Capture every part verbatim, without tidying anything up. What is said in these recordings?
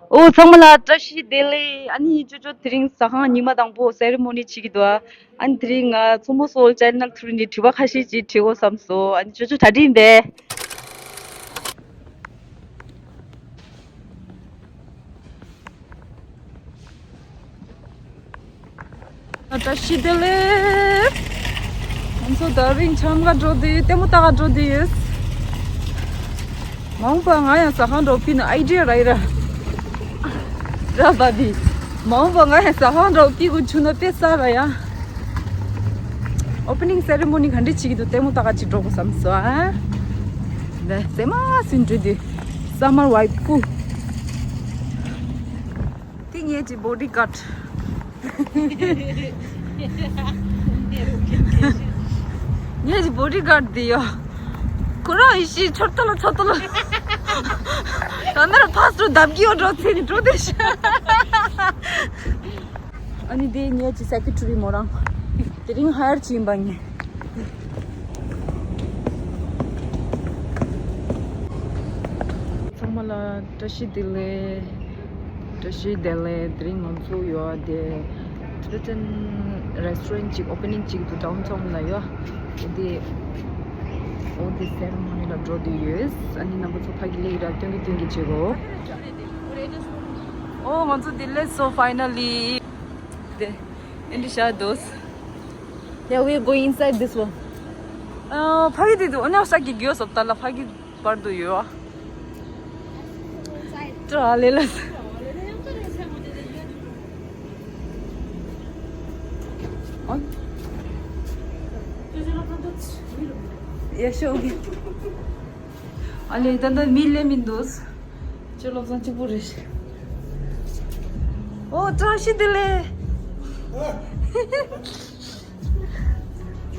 ཨོ་ཚང་མ་ལ་བཀྲ་ཤིས་བདེ་ལེགས། ཨ་ནི་ཅོ་ཅོ་དེ་རིང་ཟ་ཁང་ཉི་མ་དང་པོ་སེ་རི་མོ་ནི་བྱེད་ཀྱི་འདུག་ཨ་ནི་དེ་རིང་ང་མཚོ་མོ་སོལ་ཅེ་ནལ་ཐུ་རུ་ནི་དྲི་བ་ཁ་ཤས་ཅིག་དྲི་དགོས་བསམ་སོང་། ཨ་ནི་ཅོ་ཅོ་གྲ་སྒྲིག་ཡིན་པས། བཀྲ་ཤིས་བདེ་ལེགས། ང་ཚོ་དེ་རིང་ཆང་ག་འགྲོ་དུས་ལྟད་མོ་ལྟ་ག་འགྲོ་དུས་ཡོད། མ་འོངས་པ་ང་ཡང་ཟ་ཁང་འགྲོ་ཕི་ན་ཨའི་ཌི་ཡ་ར་ཡི་ར། ར་བ་བི། མ་འོངས་པ་ང་ཡང་ཟ་ཁང་འགྲོ་ཕི་གུ་ཆུ་ན་དཔེ་ས་ར་ཡ། ཨོ་པ་ནིང་སེ་རི་མོ་ནི་ག་འདྲ་བྱེད་ཀྱི་འདུག་ལྟད་མོ་ལྟ་ག་ཅིག་འགྲོ་དགོས་བསམ་སོང་ཨ། འདི་ཟེ་མ་སུན་འགྲོ་དུས་སམ་མར་ཝའི་བི་ཀུལ། དེ་ངེད་ཀྱི་བོ་ཌི་གཱཌ། ངེད་ཀྱི་བོ་ཌི་གཱཌ་དེ་ཡོ། ཁོ་རང་ཡེ་ཤེས་ཆོར་ཏོ་ལ་ཆོར་ཏོ་ལ། ད་ནར་ཕ་སུ་བརྡབ་ཀྱི་ཡོད་འགྲོ་ཚེ་ནི་འགྲོ་དེ་ཤ། ཨ་ནི་དེ་ངེད་ཀྱི་སེ་ཀི་རི་ཊི་རི་མོ་རང་། དེ་རིང་ཧ་ཡར་བྱིན་པ་ངས། ཚང་མ་ལ་བཀྲ་ཤིས་བདེ་ལེགས། བཀྲ་ཤིས་བདེ་ལེགས། དེ་རིང་ང་ཚོ་ཡོད་དེ་Tibetan restaurant ཅིག་ཨོ་པ་ནིང་ཅིག་འདུག་ཌའོན་ཊའོན་ལ་ཡོད། འོ་དེ་འོ་དེ་སེ་རི་མོ་ནི་ལ་འགྲོ་དུས་ཡོད། ཨ་ནི་རྣམ་པ་ཚོ་ཕ་གི་ལེགས་ར་སྟོན་གི་སྟོན་གི་བྱེད་གོ། ཨོ་ང་ཚོ་དེ་let's so finally དེ། ཨེ་འདྲ་ཤ་དོས། Yeah, we're going inside this one. ཨ་ཕ་གི་དེ་དུ་ཨོ་ཉག་ཤ་གི་གྱོད་སོབ་ད་ལ་ཕ་གི་བར་དུ་ཡོད། ཏྲ་ལེ་ལ། ཡ་ཤོ་གི། ཨ་ལེ་ད་ལྟ་མི་ལེ་མི་འདུག་ཅོ་བློ་བཟང་གཅིག་པུ་རེད། ཨོ་བཀྲ་ཤིས་བདེ་ལེགས།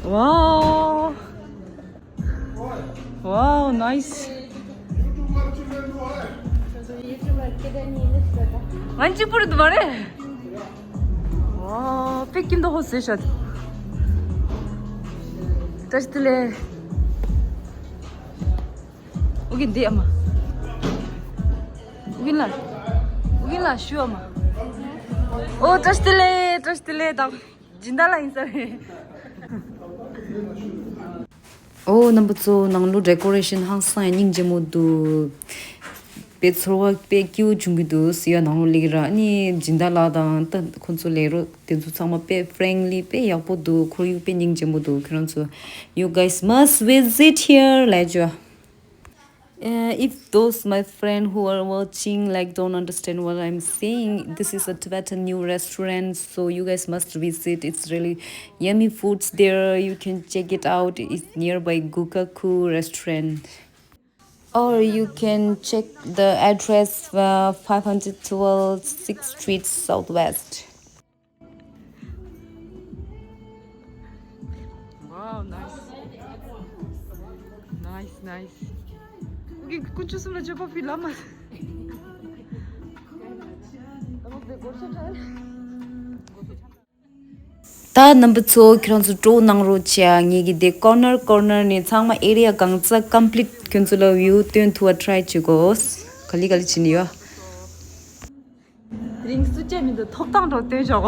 Wow. Wow, nice. ང་གཅིག་པུ་རེད་འདུག་མ་རེད། Wow, དཔེ་སྐྱིད་མདོག་ཁ་བཟོས་ཤག་བཀྲ་ཤིས་བདེ་ལེགས། ཨོ་གི་འདི་ཨ་མ། ཨོ་གི་ལ། ཨོ་གི་ལ་ཞུ་ཨ་མ། ཨོ་བཀྲ་ཤིས་བདེ་ལེགས། བཀྲ་ཤིས་བདེ་ལེགས་དང་། སྦྱིན་བདག་ལ་ཡིན་ས་རེད། ཨོ་རྣམ་པ་ཚོ་ནང་ལོ་ཌེ་ཀོ་རེ་ཤན་ཧང་སང་ཡ་སྙིང་རྗེ་མོ་འདུག་དཔེ་ཚོར་བ་དཔེ་སྐྱིད་པོ་བྱུང་གི་འདུག་ཟེར་ཡ་ནང་ལོ་ལེགས་ར་ཨ་ནི་སྦྱིན་བདག་ལགས་དང་ད་ཁོང་ཚོ་ལས་རོགས་དེ་ཚོ་ཚང་མ་དཔེ་ཕ་རེན་ལི་དཔེ་ཡག་པོ་འདུག་ཁོར་ཡུག་དཔེ་སྙིང་རྗེ་མོ་འདུག་ཁྱོད་རང་ཚོ you guys must visit here ལབ་བྱོས། Uh, if those my friend who are watching like don't understand what I'm saying, this is a Tibetan new restaurant, so you guys must visit. It's really yummy foods there. You can check it out. It's nearby Gukaku restaurant. Or you can check the address uh, five hundred twelve sixth Street Southwest. Wow, nice. Nice, nice. Okay, ཀུན་སྤྱོད་གསུམ་ལ་སྤྱོད་པ་ཕི་ལ་མ། ད་རྣམ་པ་ཚོ་ཁྱེད་རང་ཚོ་སྤྲོ་གནང་རོགས་བྱས། ངེད་ཀྱི་དེ་ཀོར་ནར་ཀོར་ནར་ནས་ཚང་མ་ཨེ་རི་ཡ་གང་ཚ་ཀམ་པི་ལིཊ་ཁྱོད་ཚོ་ལ་བིའུ་སྟོན་ཐུབ་པ་ཊི་རའི་བྱེད་དགོས། ག་ལེ་ག་ལེ་བྱེད་ནི་ཡོད། དེ་རིང་སུ་བཅད་མི་འདུག་ཐོབ་ཐང་འགྲོ་སྟོན་ཞོག་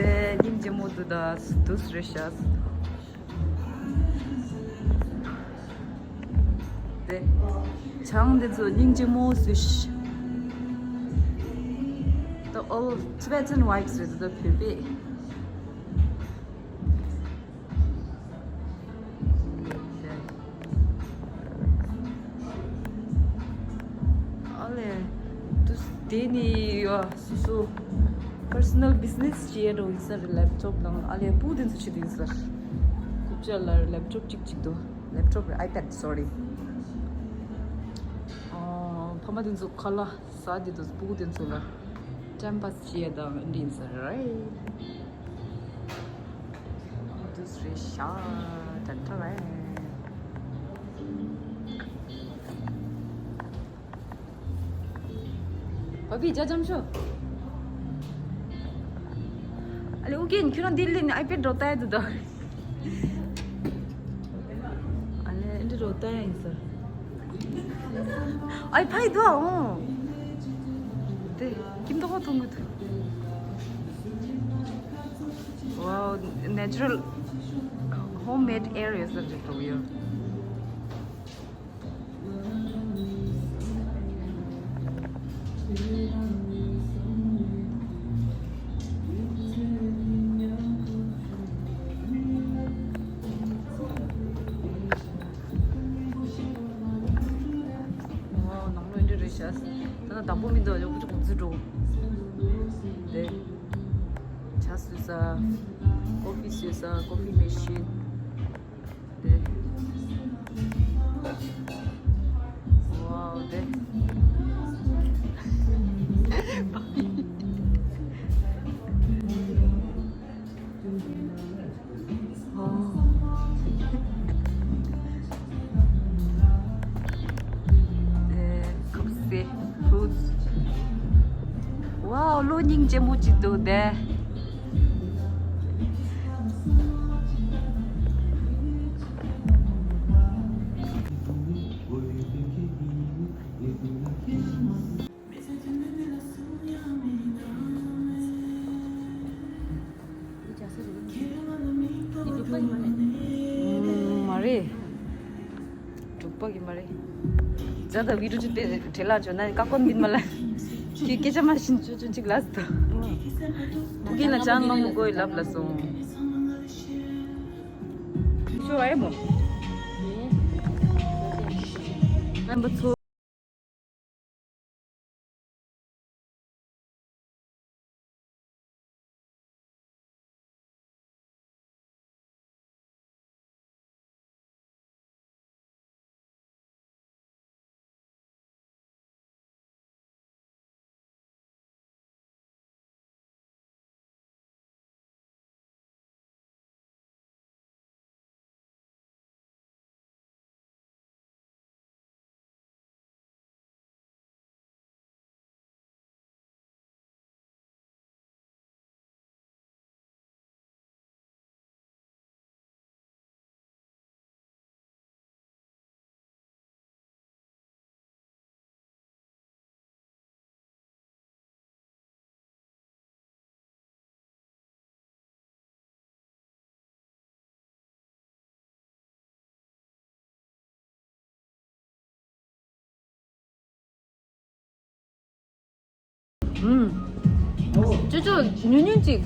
དེ་སྙིང་རྗེ་མོ་འདུག་ད་དུས་རེད་ཤག་དེ་ཆང་འདི་ཚོ་སྙིང་རྗེ་མོ་སུ་ཤི། ད་all Tibetan vibes རེད་ད་བོད་པའི། ཨ་ལེ། དུས་དེ་ནི་ཡོ་སུ་སུ་personal business བྱེད་འགྲོ་ཡིན་ས་རེད། ལེབ་ཊོབ་དང་ཨ་ལེ་སྤུ་དེ་ཚོ་བྱེད་དུ་ཡིན་ས། རྐུབ་ཀྱག་ལ་ལེབ་ཊོབ་གཅིག་གཅིག་འདུག་ལེབ་ཊོབ་རེད། ཨའི་པེ་ཌི་སོ་རི། ཨ་ཕ་མ་དེ་ཚོ་ཁ་ལག་ཟ་དེ་དང་སྤུ་གུ་དེ་ཚོ་ལ་ཊའིམ་པཱ་སི་བྱེད་ཡ་དང་འདི་ཡིན་ས་རེད། དུས་རེད་ཤག་ཏན་ཏན་རེད། བ་བི་ཇ་ཅམ་ཤོ། ཨ་ལེ་ཨུ་གིན་ཁྱོད་རང་འདི་ལས་ནས་ཨའི་པེ་ཌི་རོ་ཏ་ཡ་དུ་དོ། ཨ་ལེ་འདི་རོ་ཏ་ཡ་ཡིན་ས། ཨའི་ཕའི་དུ་ཨོ། དེ་ཀིམ་ཏོག་པ་ཐོང་གི་འདུག Wow, natural homemade areas of Victoria. ནང་ལོ་འདི་རེད་ཤག་ད་ལྟ་དང་པོ་མི་འདུག་ཡོག་པོ་ཅིག་གོག་ཙི་འགྲོ། དེ། ཇ་བཟོས་ས། ཀོ་ཕི་བཟོས་ས། ཀོ་ཕི་མེ་ཤིན། དེ། ཝའོ་དེ། ཨེ། ཁབ་སེ། ཧྥུ་རུཊ། ཝའོ། གློ་སྙིང་རྗེ་མོ་ཅིག་འདུག་དེ། མ་རེད། འབྲུག་པ་གི་མ་རེད། ཛ་ད་བི་ཌིའོ་ཅིག་དེ་བྲེལ་ལ་བྱོས་ན་ཀ་ཀོན་འདིན་མ་ལ། ཁྱི་སྐད་ཆ་མ་བཞིན་ཅོ་ཅོ་ཅིག་ལ་སྟོ། ཕུ་གེ་ལ་ཅང་མ་མུ་གོ་ཡི་ལབ་ལ་སོང་། ཤོ་ཨེ་མོ། རྣམ་པ་ཚོ། ཨུམ། ཅོ་ཅོ་ཉུང་ཉུང་ཅིག་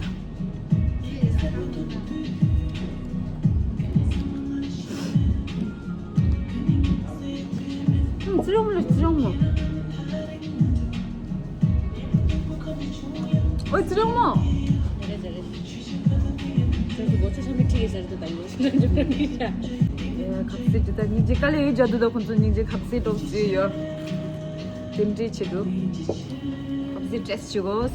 ཨུམ། ཙི་རིང་མོ་ལ་ཙི་རིང་མོ། ཨོ་ཙི་རིང་མོ། ཁབ་སེ་དེ་ད་སྙིང་རྗེ་དཀའ་ལས་ཡོད་རྒྱ་དུ་ད་ཁོང་ཚོ་སྙིང་རྗེ་ཁབ་སེ་འགྲོ་བཞིན་ཡོད། རྟེན་འབྲེལ་ཆེད་དུ་ཁབ་སེ་ཊེ་སི་ཊི་བྱེད་དགོས།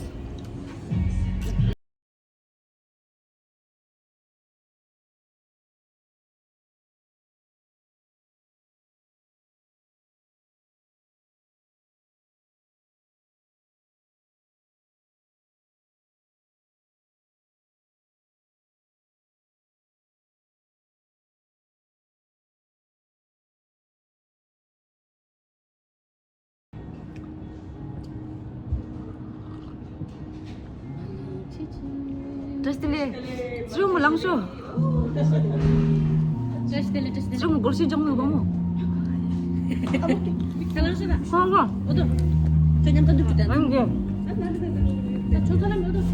བཀྲ་ཤིས་བདེ་ལེགས། ཚུར་མོ་ལངས་ཤོག་ཚུར་མོ་སྒོར་ཤི་ལྗང་ནུ་བ་མོ། ཧང་ཧང་། ཨོ་དོ། ཁྱོད་མཉམ་དུ་འདུག་ད། ཨང་གོ། ད་ཁྱོད་ཚོ་ལ་མི་འདུག་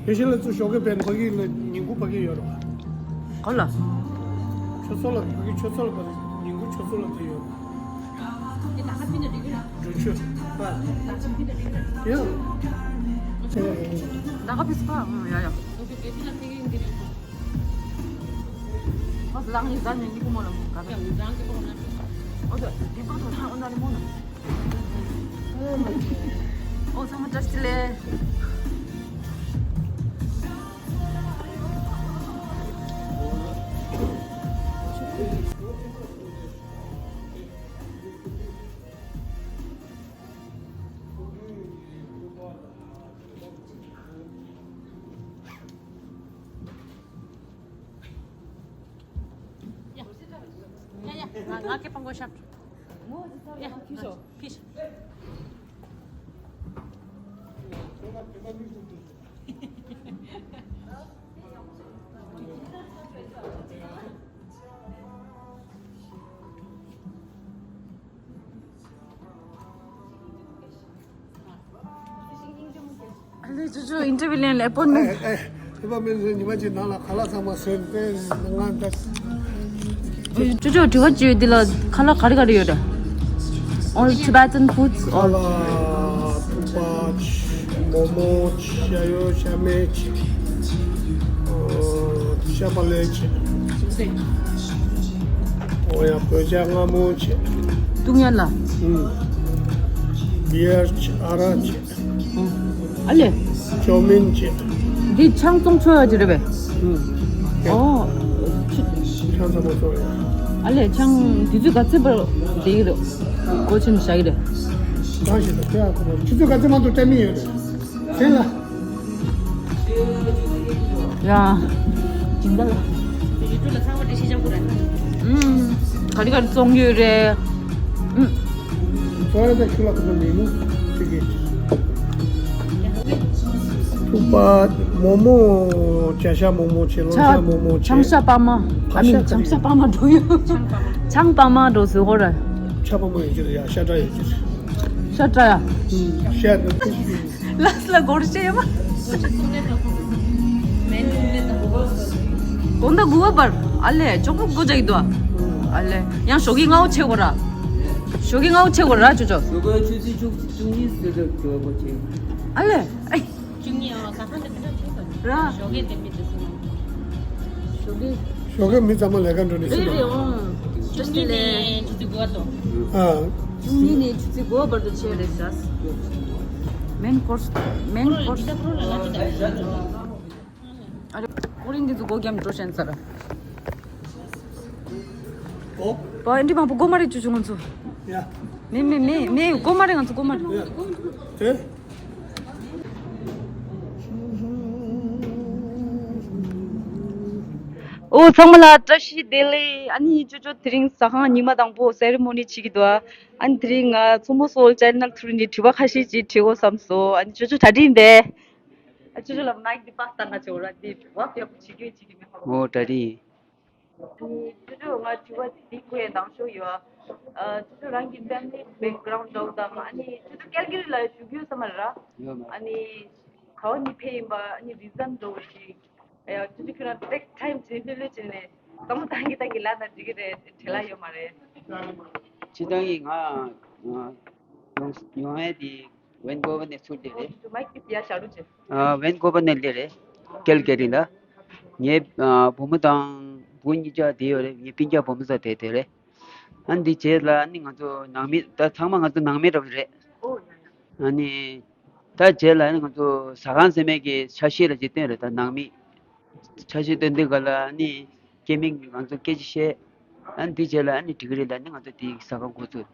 ཕལ་ཆེར་ལ་ཚུར་ཞོགས་ཀས་པན་ཕ་གི་ལ་ཉིན་གུང་ཕ་གི་ཡོད་རེད་བ། ག་ལ། ཆུ་ཚོད་ལ་ཕ་གི་ཆུ་ཚོད་ལ་ཕ་གི་ཉིན་གུང་ཆུ་ཚོད་ལ་དེ་ཡོད་རེད། འགྲུལ་ཆུ། ཡ། ད་ག་ཕི་སི་པ། ཡ་ཡ། ཨོ་ཟ་ལང་ཡི་ཟ་ནས་ཉིན་གུང་མོ་ལ་ག་ད། ཨོ་ད་དེ་པ་ད་ཨོ་ན་ལི་མོ་ན། ཨོ་ཚང་མ་བཀྲ་ཤིས་བདེ་ལེགས། ཡ་ཡ། ང་ང་སྐད་པང་གོ་ཤབ། ཡ། ཕིཤ། ཨ་ལེ། ཅོ་ཅོ་ཨིན་ཊར་བིའུ་ལེན་ལ་ཨེ་པོན་མེན། ཨེ་ཨེ། ཨེ་པོན་མེན་ཟེར། ཉི་མ་གཅིག་ནང་ལ་ཁ་ལག་ཚང་མ་ཟོས་ཏེ་ང་ད། ཅོ་ཅོ་དྲི་བ་བཅོས། འདི་ལ་ཁ་ལག་ག་རེ་ག་རེ་ཡོད་རེད། All Tibetan foods ཁ་or ལག་ཐུག་པ། མོག་མོག་ཤ་ཡོད། ཤ་མེད། ཤ་པ་ལེ། འོ་ཡ། བོད་ཇ་མངར་མོ། བཏུང་ཡ་ལ། ཨུམ། བི་ཡར། ཨ་རག་ཨ་ལེ། ཅོ་མིན་ཅེ། འདི་ཆང་བཙོང་ཆོག་ཡ་ཅི་རེད་པས། ཨུམ། ཨོ། ཆང་ཚང་མ་བཙོང་ཡ། ཨ་ལེ། ཆང་དུས་ཚོད་ག་ཚོད་བར་བསྡད་ཀྱི་རེད། སྒོ་ཕྱེ་ནས་བཞག་གི་རེད། གང་ཞིག་ལ་ཁྱོད་ཨ་ཁོ་ཆུ་ཚོད་ག་ཚོད་མ་གཏོགས་སྤྲད་མི་ཡོད་རེད། སེམས་ལ། ཡ། སྦྱིན་བདག་ལ། ཡུ་ཊུབ་ལ་ཚང་མ་འདྲི་ཤེས་ཅང་ཁུ་ར། ཨུམ། ག་རེ་ག་རེ་བཙོང་གི་ཡོད་རེད། ཨུམ། ཚོར་བ་ཁྱོད་ལ་ཁོ་ལ་ལས་མོ་ཅིག་གི། ཐུག་པ། མོག་མོག་བྱ་ཤ་མོག་མོག་བྱས། ལོ་ཤ་མོག་མོག་བྱས། ཆང་ཤ་པ་མ། ཨ་མི་ཆང་ཤ་པ་མ་འགྲོ་ཡོད། ཆང་པ་མ་འགྲོ་ཟེར་གོ་ར། ཤ་པ་མ་ཡོད་ཀྱི་རེད་ཡ། ཤ་ཁྲག་ཡོད་ཀྱི་རེད། ཤ་ཁྲག་ཡ། ཤ་ནི། ལགས་ལ་སྒོར་ཤེས་ཡོད་མ། དགོང་དག་དགུ་པ་བར། ཨ་ལེ། ཅོག་པོ་སྒོ་རྒྱག་གི་འདུག་ཨ། ཨ་ལེ། ཡང་ཞོགས་ཀྱི་སྔ་པོ་ཆེ་བོ་ར། ཞོགས་ཀྱི་སྔ་པོ་ཆེ་བོ་ར་ཅོ་ཅོ། ཞོགས་ཀྱི་ཆུ་ཚོད་བཅུ་བཅུ་གཉིས་ཟེར་དུས་ཞོགས་པོ་ཆེ། ཨ་ལེ། ཨེ། བཅུ་གཉིས། ཨ། ཟ་ཁང་དེ་དེ་འདྲ་བྱས་སོང་། ར། ཞོགས་ཀས་དེ་མི་དེ་སོང་། ཞོགས་ཀས། ཞོགས་ཀས་མི་ཚང་མ་ལས་ཀ་འགྲོ་ནས་རེད་སོང་། རེད། ཨོང་། བཅུ་གཉིས་ནས་ཆུ་ཚོད་དགུ་པ་དང་། ཨ། བཅུ་གཉིས་ནས་ཆུ་ཚོད་དགུ་པ་བར་དུ་བྱས་རེད་ཤག་མེན་ཀོར་སི། མེན་ཀོར་སི། ཨ་རེ། ཀོ་རིན་འདི་ཚོ་སྒོ་རྒྱབ་འགྲོ་ཤན་ཚར། ཨོ། པ་འདི་མང་པོ་སྒོ་མ་རེད་ཅུ་ཅུ་ང་ཚོ། ཡ། མེ་མེ་མེ་མེ་སྒོ་མ་རེད། ང་ཚོ་སྒོ་མ་རེད། ཡ། དེ། ཨོ། ཚང་མ་ལ་བཀྲ་ཤིས་བདེ་ལེགས། ཨ་ནི་ཅོ་ཅོ་དེ་རིང་ཟ་ཁང་ཉི་མ་དང་པོ་སེ་རི་མོ་ནི་བྱེད་ཀྱི་འདུག་ཨ་ནི་དེ་རིང་ང་མཚོ་མོ་སོལ་ཅེ་ནལ་ཐུ་རུ་ནས་དྲི་བ་ཁ་ཤས་ཅིག་དྲི་དགོས་བསམ་སོང་། ཨ་ནི་ཅོ་ཅོ་གྲ་སྒྲིག་ཡིན་པས། ཨ་ཅོ་ཅོ་ལ་མའིག་འདི་པཱས་བཏང་ན་ཆོག་ར། འདི་དྲི་བ་ཡག་པོ་བྱེད་རྒྱུ་བྱེད་ཀྱི་མེད་ཁོ། ཨོ། གྲ་སྒྲིག་ཡིན། ཨ་ནི་ཅོ་ཅོ་ང་དྲི་བ་འདི་ཁོ་ཡང་འདང་ཤོག་ཡོད། ཨ་ཅོ་ཅོ་རང་གི་ཕེ་མི་ལི་བེག་གྷ་རའུན་ཌི་འདྲ་བོ་དང་། ཨ་ནི་ཅོ་ཅོ་ཀལ་ག་རི་ལ་བཞུགས་ཡོད་ས་མ་རེད་ར། ཡོད་མ་རེད། ཨ་ནི་ག་བ་ནས་ཕེབས་ཡིན་པ། ཨ་ནི་རི་ཛན་འདྲ་བོ་ཞིག་ཨ་ཡ། ཅོ་ཅོ་ཁྱོད་རང་ཊེག་ཊའིམ་བྱས་ལྷོད་ལྷོད་བྱས་ནས་བསམ་བློ་བཏང་གི་བཏང་གི་ལབ་ན་འགྲིག་གི་རེད། བྲེལ་བ་ཡོད་མ་རེད། སྤྱིར་བཏང་གི་ང་ཡོང་ཡོང་ཡས་དེ་ཝན་ཀོ་ཝར་ནས་ཚུར་སླེབས་རེད། ཨོ་ཅོ་ཅོ་མའིག་དེ་ཡར་བཞག་རོགས་བྱེད། ཨ། ཝན་ཀོ་ཝར་ནས་སླེབས་རེད། ཀལ་ག་རི་ལ། ངའི་ཨ་བུ་མོ་དང་བུ་གཉིས་ཆ་བསྡད་ཡོད་རེད། ངའི་སྤུན་ཀྱག་བུ་མོ་ཚོ་བསྡད་བསྡད་རེད། ཨ་འདི་རྗེས་ལ་ཨ་ནི་ང་ཚོ་ནང་མི་ད་ཚང་མ་ང་ཚོ་ནང་མི་འདྲ་བོ་རེད། ཨོ་ཡ་ཡ། ཨ་ནི་ད་རྗེས་ལ་ཨ་ནི་ང་ཚོ་ཟ་ཁང་ཟེར་མཁན་གྱི་ཆ་ཤས་ལ་ཅིག་བསྟན་རེད། ད་ནང་མི་ཆ་ཤས་བསྟན་དུས་ག་ལ་ཨ་ནི་སྐྱེ་དམན་གྱིས་ང་ཚོ་སྐད་ཆ་བཤད། ཨ་ནི་འདི་རྗེས་ལ་ཨ་ནི་འགྲིག་གི་རེད་ལབ་ནས་ང་ཚོ་དེའི་ཟ་ཁང་འགོ་ཚུགས།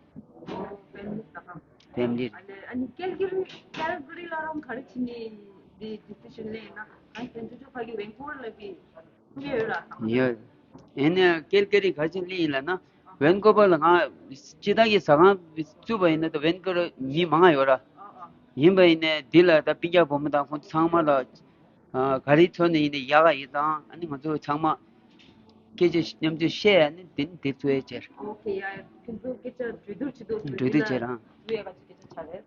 ཨོ་ཕེ་མི་ལི་ཟ་ཁང་། ཕེ་མི་ལི། ཨ་ནི་ཨ་ནི་ཀལ་ག་རི་ཀལ་ག་རི་ལ་རང་ག་རེ་བྱས་ནས་འདི་ཌི་སི་ཤན་ལེན་ཡིན་ན། ཨ་ནི་དེ་ཚོ་ཕ་གི་ཝན་ཀོ་ཝར་ལ་བི་ཐུག་ཡོད་ར། ཡོད། ཨ་ནི་ཀལ་ག་རི་ག་རེ་བྱས་ནས་ལེན་ཡིན་ལབ་ན། ཝན་ཀོ་ཝར་ལ་ང་སྤྱིར་བཏང་གི་ཟ་ཁང་བཙུགས་པ་ཡིན་ན་ད་ཝན་ཀོ་ཝར་མི་མང་ང་ཡོད་ར། ཡིན་པ་ཡིན་ནའི་འདི་ལ་ད་སྤུན་ཀྱག་བུ་མོ་དང་ཁོང་ཚོ་ཚང་མ་ལ་ཨ་ག་རེ་ཐོག་ནས་ཡིན་ནའི་ཡག་ག་ཡིན་དང་། ཨ་ནི་ང་ཚོ་ཚང་མ་སྐད་ཆ་མཉམ་དུ་བཤད། ཨ་ནི་འདི་ནི་འདི་ཚོ་ཡས་བྱས། ཨོ་ཁེ་ཡ། ཁྱོད་ཚོ་སྐད་ཆ་གྲོས་བསྡུར་བྱེད་དུས་གྲོས་བསྡུར་བྱེད་རང་། འདི་ལ་འདི་ཡས་ག་ཅིག་སྐད་ཆ་ཆགས་རེད།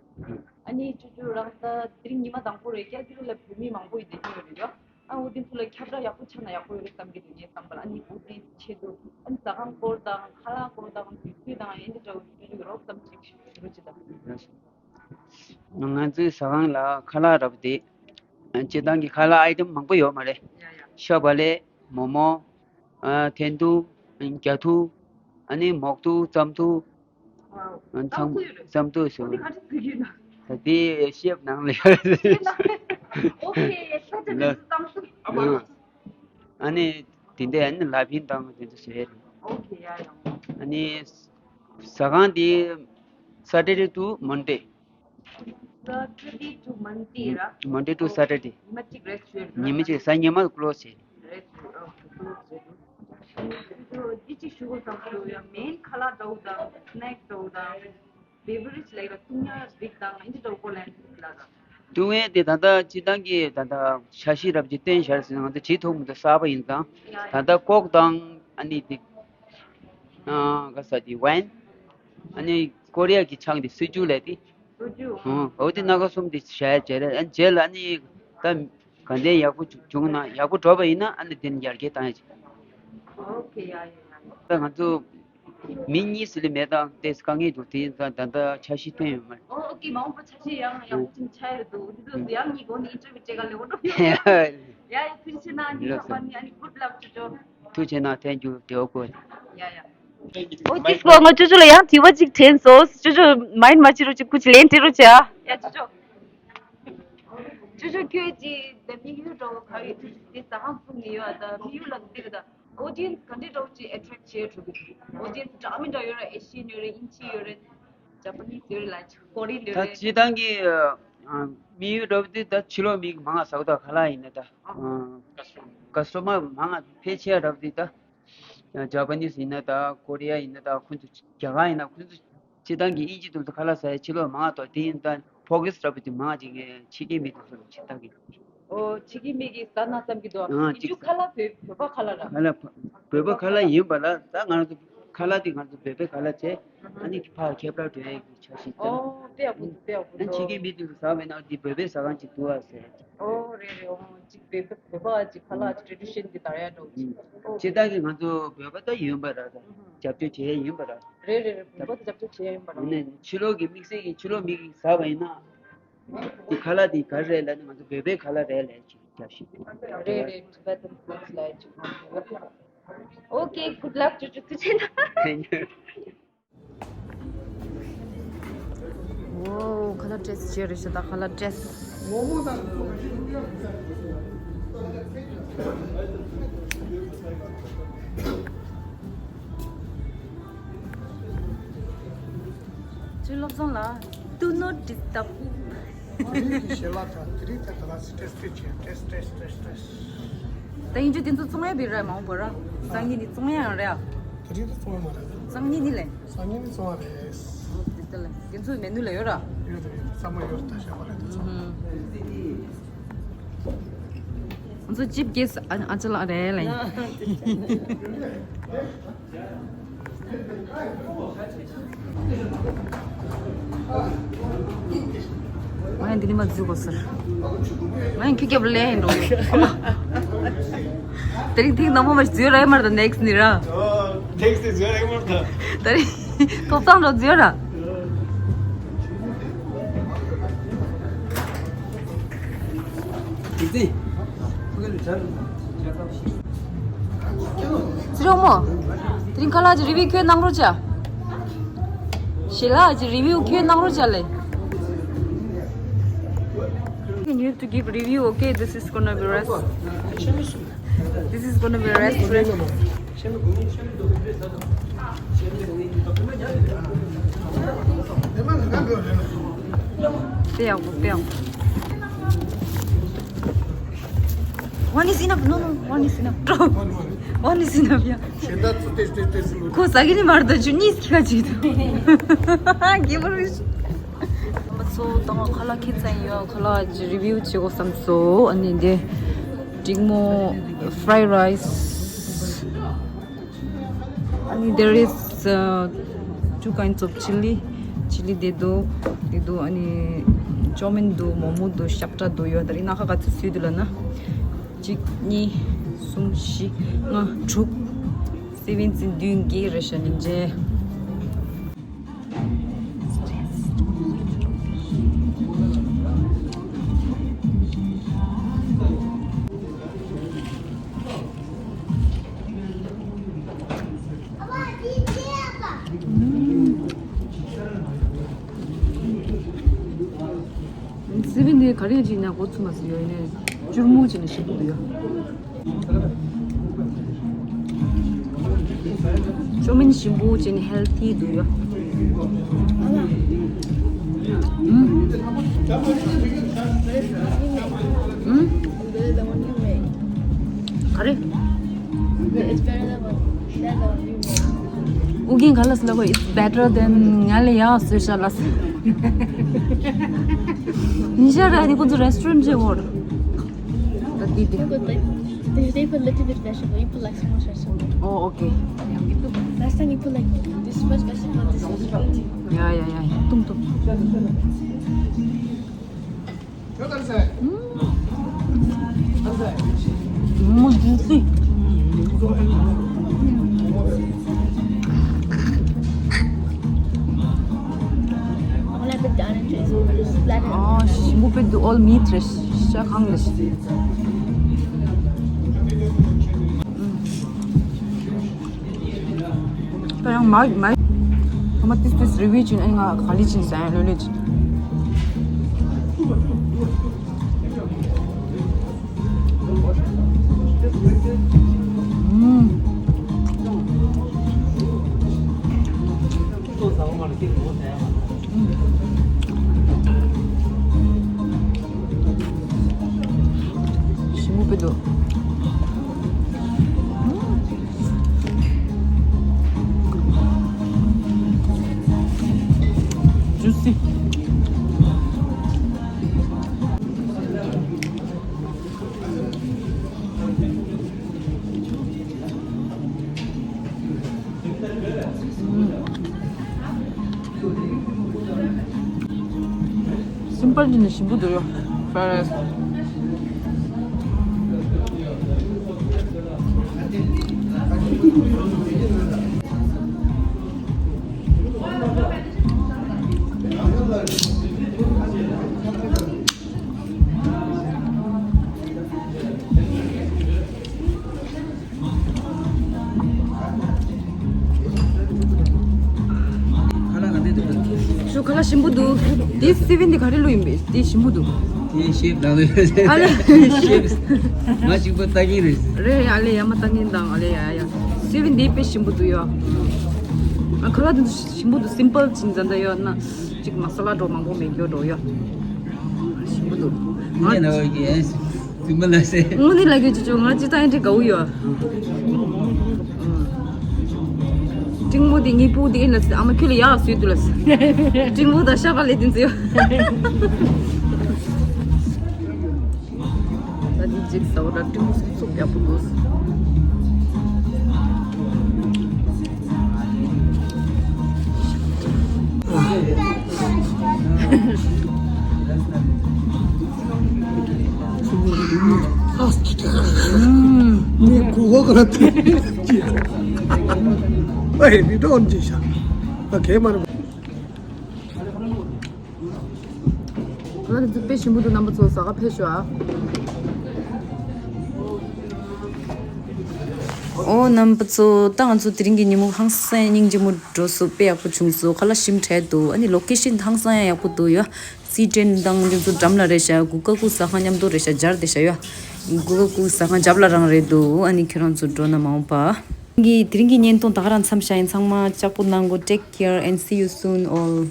ཨ་ནི་ཅོ་ཅོ་རང་ད་དེ་རིང་ཉི་མ་དང་པོ་རེད། ཀལ་ག་རི་ལ་བོད་མི་མང་པོ་ཡིན་བསྡད་ཀྱི་ཡོད་རེད་ཡ། ཨ་འོ་དེ་ཚོ་ལ་ཁྱབ་བསྒྲགས་ཡག་པོ་ཆགས་ན་ཡག་པོ་ཡོད་རེད་བསམ་གྱི་འདུག་ངའི་བསམ་པ་ལ། ཨ་ནི་འོ་དེ་ཆེད་དུ་ཨ་ནི་ཟ་ཁང་སྐོར་དང་ཁ་ལག་སྐོར་དང་དུས་ཚོད་དང་ཨེ་འདྲ་འདྲ་བོ་ཞུ་རྒྱུ་ཡོད་རོགས་བསམ་ཅིག་ཞུ་རོགས་བྱེད་དང་། ང་ཚོའི་ཟ་ཁང་ལ་ཁ་ལག་འདྲ་པོ་དེ་སྤྱིར་བཏང་གི་ཁ་ལག་ཨའི་ཊེམ་མང་པོ་ཡོད་མ་རེད། ཡ་ཡ། ཤ་བག་ལེབ། མོག་མོག། ཨ་འཐེན་ཐུག། རྒྱ་ཐུག། ཨ་ནི་མོག་ཐུག་རྩམ་ཐུག། ཨ་ནི་ཚང་རྩམ་ཐུག་ཡོད་རེད། རྩམ་ཐུག་ཟེར་བ། ད་དེ་ཤེབ་ནང་ལ་ཡོད་རེད། ཨོ་ཁེ། ཤེབ་ནང་ལ་རྩམ་ཐུག་ཨ་མ། ཨ་ནི་དེ་འདྲ་ཨ་ནི་ལ་ཕིན་དང་དེ་ཚོ་ཟེར་རེད། ཨོ་ཁེ་ཡ་ཡ། ཨ་ནི་ཟ་ཁང་དེ་Saturday to Monday། Saturday to Monday ར། Monday to Saturday། ཉི་མ་གཅིག་རེ་སི་ཊི་ཡོད་ར། ཉི་མ་གཅིག་གཟའ་ཉི་མ་ཀློ་སི་བྱེད། རེ་སི་ཊི་ཡོད། ཨོ་ཀློ་སི་བྱེད་འདུག་འདི་གཅིག་ཞུ་དགོས་བསམ་སོང་། ཡང་མེན་ཁ་ལག་འདྲ་བོ་དང་སི་ནེག་འདྲ་བོ་དང་བེ་བ་རེཇ་ལ་ཡ་བཏུང་ཡག་རིགས་དང་ཨིན་ཇི་འདྲ་བོ་སྐོར་ལ་ཡང་ལ་དང་། བཏུང་ཡག་དེ་ད་ལྟ་སྤྱིར་བཏང་གི་ད་ལྟ་ཆ་ཤས་རབ་ཅིག་བསྟན་བཞག་ཟེར་ན་ང་ཚོ་བྲིས་ཐུབ་མི་འདུག་གསར་པ་ཡིན་ཙང་། ཡ་ད་ལྟ་ཀོག་དང་ཨ་ནི་དེ་ཨ་ག་ས་དེ་ཝའིན། ཨ་ནི་ཀོ་རི་ཡ་གི་ཆང་དེ་སི་ཇུ་ལབ་དེ། སི་ཇུ། ཨོ་དེ་སྣ་ཁ་གསུམ་དེ་བཞག་ཡག་བྱས་རེད། ཨ་ནི་རྗེས་ལ་ཨ་ནི་ད་ག་འདྲ་ཡག་པོ་བྱུང་ན་ཡག་པོ་འགྲོ་བ་ཡིན་ན་ཨ་ནི་དེ་ནི་ཡར་རྒྱས་བཏང་ཡག་བྱེད། ཨོ་ཁེ། ཡ་ཡ་ཡ། ད་ང་ཚོ་མི་གཉིས་སུ་ལས་མེད་དང་དེ་དཀའ་ངལ་འདུག་དེ་ཡིན་ཙང་ད་ལྟ་འཆར་གཞི་བཏོན་ཡོད་མ་རེད། ཨོ་ཨོ་ཁེ། མ་འོངས་པ་འཆར་གཞི་ཡང་ཡག་པོ་ཅིག་ཆགས་ཡོད་འདུག་དེ་ཚོ་ཡང་གཉིས་གོ་ནས་ཨིན་ཊར་བིའུ་བྱེད་ག་ལེ་འོ་འགྲོ་ཡོད། ཡ་ཡ། ཐུགས་རྗེ་ཆེ་གནང་། གཉིས་ལགས་ལྷག་པ་ནི་ཨ་ནི་གུཌ་ལག་ཅོ་ཅོ། ཐུགས་རྗེ་གནང་། ཐེང་ཀྱུ། དེ་འོ་གོ། ཡ་ཡ། ཨོ་ཏིས་ལོ། ང་ཅོ་ཅོ་ལ་ཡང་དྲི་བ་གཅིག་དྲན་སོང་། ཅོ་ཅོ་མའིན་མ་བྱེད་རོགས་བྱེད། སྐུ་མཁྱེན་ལན་སྤྲད་རོགས་བྱེད་ཨ། ཡ་ཅོ་ཅོ། ཅོ་ཅོ་ཁྱོད་ཀྱིས་དེ་དམིགས་ཡུལ་འདྲ་བོ་ག་ཡོད། ཅོ་ཅོ་དེ་ཟ་ཁང་ཚུགས་ནི་ཡོད་ཨ། ད་དམིགས་ཡུལ་ལ་འདི་ག་ད་ཨོ་ཌི་ཡེན་སི་ག་འདྲ་འདྲ་བོ་ཅིག་ཨེ་ཊེག་བྱེད་ཐུབ་ཀྱི་འདུག་ཨོ་ཌི་ཡེན་སི་འདྲ་མི་འདྲ་ཡོད་རེད། ཨེ་ཤི་ཡན་ཡོད་རེད། དབྱིན་ཇི་ཡོད་རེད། ཇ་པ་ནི་སི་ཡོད་རེད་ལ། ཀོ་རི་ཡན་ཡོད་ད་རེད། སྤྱིར་བཏང་གི་ཨ་དམིགས་ཡུལ་འདྲ་བོ་དེ་ད་ཕྱི་ལོགས་མི་མང་ང་ཟ་གི་འདུག་ཁ་ལག་ཡིན་ན་ད་ཨ་ཀ་སི་ཊོ་མར་མང་ང་ཕལ་ཆེ་བ་འདྲ་བོ་དེ་ད། ཡང་ཇ་པ་ནི་སི་ཡིན་ན་ད་ཀོ་རི་ཡ་ཡིན་ན་ད་ཁོང་ཚོ་རྒྱ་གར་ཡིན་ན་ཁོང་ཚོ་སྤྱིར་བཏང་གི་དབྱིན་ཇི་དེ་ཚོ་ཁ་ལག་ཟ་ཡ་ཕྱི་ལོགས་མང་ང་འདུག་དེ་ཡིན་ད་ཕོ་ཁེ་སི་འདྲ་བོ་དེ་མང་ང་ཅིག་ངས་ཕྱི་རྒྱལ་མི་དེ་ཚོ་ལ་ཕྱིར་བཏང་གི། ཨོ་ཕྱི་རྒྱལ་མི་གིས་ཟ་ན་བསམ་གྱི་འདུག་ཨ་ཨིན་ཇུ་ཁ་ལག་བོད་བོད་པ་ཁ་ལག་ར། ཁ་ལག་བོད་པ་ཁ་ལག་ཡིན་པ་ལ་ད་ང་རང་ཚོ་ཁ་ལག་དེ་ང་ཚོ་བོད་པའི་ཁ་ལག་བྱས། ཨ་ནི་ཕར་ཁྱད་པར་འགྲོ་ཡ་གི་འཆར་གཞི་བཏོན། ཨོ་དཔེ་ཡག་པོ་འདུག་དཔེ་ཡག་པོ་ཨ་འདུག་ཕྱི་རྒྱལ་མི་དེ་ཚོ་ཟ་བས་ན་འདི་བོད་པའི་ཟ་ཁང་ཅིག་འདུག་ཨ་ཟེར། ཨོ་རེད་རེད། ཨོ་ཅིག་བོད་པ་བོད་པ་ཅིག་ཁ་ལག་ཅིག་ཊེ་ཌི་ཤན་གྱི་དར་ཡ་འགྲོ་གི་ཅིག་ཨོ་སྤྱིར་བཏང་གི་ང་ཚོ་བོད་པ་ད་ཡིན་པ་ར། ད་རྒྱབ་སྐྱོར་བྱེད་ཡ་ཡིན་པ་ར། རེད་རེད་རེད། བོད་པ་ད་རྒྱབ་སྐྱོར་བྱེད་ཡ་ཡིན་པ་ར། ཨ་ནི་ཕྱི་ལོགས་ཀྱི་དམིགས་བསལ་གྱི་ཕྱི་ལོགས་མི་གིས་ཟ་བ་ཡིན་ན་འདི་ཁ་ལག་འདི་ག་རེ་རེད་ལབ་ན་ང་ཚོ་བོད་པའི་ཁ་ལག་རེད་ལབ་ཅིག་རྒྱབ་ཤིག་རེད་རེད། Tibetan foods ལབ་ཅིག་ཨོ་ཁེ། གུཌ་ལག་ཅོ་ཅོ། ཐུགས་རྗེ་གནང་། ཐེང་ཀྱུ། ཨོ་ཁ་ལག་ཊེ་སི་ཊི་བྱས་རེད་ཤག་ད་ཁ་ལག་ཊེ་སི་ཊི། ཅོ་བློ་བཟང་ལགས། Do not disturb. ཞལ་ལག་དང་དེ་རིང་ད་ལྟ་ལ་སི་ཊེ་སི་ཊི་བྱས། ཊེ་སི་ཊི་ཊེ་སི་ཊི་ཊེ་སི་ཊི། ད་ཡིན་རྒྱུ་དེ་ཚོ་བཙོང་ཡ་བི་ར་མང་པོ་ར། སང་ཉིན་ནི་བཙོང་ཡ་ཡང་རེད་ཨ། དེ་རིང་ད་བཙོང་ཡ་མ་རེད། སང་ཉིན་ནི་ལས། སང་ཉིན་ནི་བཙོང་ཡ་རེད། ཨོ་དེ་ལྟ་ལ་དེ་ཚོའི་མེ་ནུ་ལ་ཡོད་ར། ཡོད་རེད་ཡོད་རེད། ཚང་མ་ཡོད་རེད། ད་ཞག་པ་རེད་ད་ཚང་མ། ང་ཚོ་ཅིབ་གེ་སི་ཨ་ཨ་ཅག་ལགས་རེད་ལ་ཡིན། ང་ཡང་འདི་ནས་མར་འཛུལ་དགོས་ཟེར། ང་ཡང་ཁྱི་རྒྱབ་ལ་ལེན་འགྲོ་གི། ཨ་མ། དེ་རིང་ཐེངས་དང་པོ་མ་ཞིག་འཛུལ་ར་ཡོད་མ་རེད་ད་ནེག་སི་ཊི་ནི་ར། ཨོ། ནེག་སི་ཊི་ནི་འཛུལ་ར་ཡོད་མ་རེད་ད། དེ་རིང་ཐོབ་ཐང་འགྲོ་འཛུལ་ར། ཙི་རོ་མོ། དེ་རིང་ཁ་ལག་གི་རི་བིའུ་ཁྱོད་གནང་རོགས་བྱ། ཞལ་ལག་གི་རི་བིའུ་ཁྱོད་གནང་རོགས་བྱ་ལེ། You have to give review, okay? This is gonna be rest. This is gonna be restaurant. དཔེ་ཡག་པོ་དཔེ་ཡག་པོ། One is enough. No, no, one is enough. Drop. One is enough, yeah. ཁོ་ཟ་གི་ནི་མར་ད་ཅུ་གཉིས་ཁ་ཅིག་འདུག་གི་བར་རིགས། ང་ཚོ་ད་ང་ཁ་ལག་ཁྱེར་ཚར་ཡིན། ཡ་ཁ་ལག་ཅིག་རི་བིའུ་བྱེད་དགོས་བསམ་སོང་། ཨ་ནི་འདི་འབྲིང་མོ་fried rice། ཨ་ནི་there is uh, two kinds of chili. Chili དེ་འདུག་དེ་འདུག་ཨ་ནི་ཅོ་མིན་འདུག་མོག་མོག་འདུག་ཤབ་ཏྲ་འདུག་ཡོད། ད་རིང་ན་ཁ་ག་ཚོད་ཚུད་འདུག་ལབ་ན། གཅིག་གཉིས་གསུམ་བཞི་ལྔ་དྲུག seven བདུན་བརྒྱད་རེད་ཤག་སྙིང་རྗེ། སི་བི་འདི་ག་རེ་བྱས་ན་འགོ་ཚུགས་མ་ཟིན་ཡོད་ནས་སྐྱུར་མོ་བྱས་ནས་ཞིམ་པོ་འདུག་ཡ། ཅོ་མིན་ཞིམ་པོ་བྱས་ནས་ཧེལ་ཐི་འདུག་ཡ། ཨུམ། ཨུམ། ག་རེ། It's better than what, than the one you made. ཨུ་རྒྱན་ག་ལ་སི་ལ་གོ། It's better than ང་ལ་ཡག་བཟོས་ཤག་ལ་སི། ཉི་ཤར་ར་ནི་ཁོང་ཚོ་restaurant ཇེ་འོར། ད་དེ་དེ། You put, like, they, they put little bit vegetable. You put, like, so much vegetable. Oh, okay. Last time you put, like, this much vegetable, this much protein. Yeah, yeah, yeah. ཏུང་ཏུང་། ཨུམ། མོ་ཇུ་སི། ཨ་ཞིམ་པོ་དཔེ་འདུག all meat རེད། ཤ་ཁང་རེད། ད་ཡང་མ་མ་ཨ་མ་ཏིས་ཏིས་review བྱིན། ཨ་ང་ག་ལེ་བྱིན་ཟ་ཡང་ལོས་ལོས་བྱིན། ཨུམ། ཞིམ་པོ་དཔེ་འདུག Juicy. Simple ཅིག་ནི་ཞིམ་པོ་འདུག་ཡོ། Fried rice། ཁ་ལག་ག་འདྲ་འདུག་ཞུ། ཁ་ལག་ཞིམ་པོ་འདུག་དེ་སི་བིན་དེ་ག་རེ་ལུག་ཡིན་པས། དེ་ཞིམ་པོ་འདུག་དེ་ཤེབ་ལ་ལུག་ཨ་ལེ། ཤེབ། ང་གཅིག་པོ་ལྟ་གིན་རེད། རེད། ཨ་ལེ། ཡ་མ་ལྟ་གིན་དང་། ཨ་ལེ། ཡ་ཡ། སི་བིན་དེ་དཔེ་ཞིམ་པོ་འདུག་ཡོ། ཨ་ཁ་ལག་དེ་ཞིམ་པོ་འདུག་སིམ་པལ་ཅིག་འཛམ་ད་ཡོད་ན། གཅིག་མ་ས་ལ་འགྲོ་མང་པོ་མེད་རྒྱུ་འགྲོ་ཡོད། ཞིམ་པོ་འདུག་ང་ནི་ལ་ཡོད་ཀྱི་ཡིན། དུས་མ་ལ་སེ། དངོས་གནས་ལ་གི་ཅོ་ཅོ་ང་ཅི་ལྟ་ཡིན་འདྲི་དགའ་བོ་ཡོད། ཀྲིང་མོ་དེ་ངའི་སྤུ་གུ་དེ་ཨེ་ལ་སེ། ཨ་མ་ཁྱོད་ལ་ཡག་བཟོས་འདུག་ལ་སེ། ཀྲིང་མོ་དང་ཤ་བག་ལེབ་དེ་ཚོ་ཡོད། ད་འདི་གཅིག་ཟ་བ་ད་ཀྲིང་མོ་སུབ་སུབ་ཡག་པོ་འདུག་ཁོ་ལ་དེ་དཔེ་ཞིམ་པོ་འདུག་རྣམ་པ་ཚོ་ཟ་ག་ཕེབས་ཤོག་ཨ། ཨོ་རྣམ་པ་ཚོ། ད་ང་ཚོ་དེ་རིང་གི་ཉིན་མོ་ཧང་སང་སྙིང་རྗེ་མོ་འགྲོ་སོང་། དཔེ་ཡག་པོ་བྱུང་སོང་། ཁ་ལག་ཞིམ་དྲགས་འདུག་ཨ་ནི་ལོ་ཀེ་ཤན་ཧང་སང་ཡང་ཡག་པོ་འདུག་ཡ། སི་ཀྲེན་དང་དེ་ཚོ་འགྲམ་ལ་རེད་ཤག་གུ་ཀ་གུ་ཟ་ཁང་མཉམ་དུ་རེད་ཤག་སྦྱར་བསྡད་ཤག་ཡ། གུ་ཀ་གུ་ཟ་ཁང་རྒྱབ་ལ་རང་རེད་འདུག་ཨ་ནི་ཁྱེད་རང་ཚོ་འགྲོ་ན་མ་འོངས་པ། དེ་རིང་གི་བརྙན་ཐུང་ད་ག་རང་མཚམས་བཞག་ཡིན། ཚང་མ་ལྕགས་པོ་གནང་གོ Take care and see you soon all.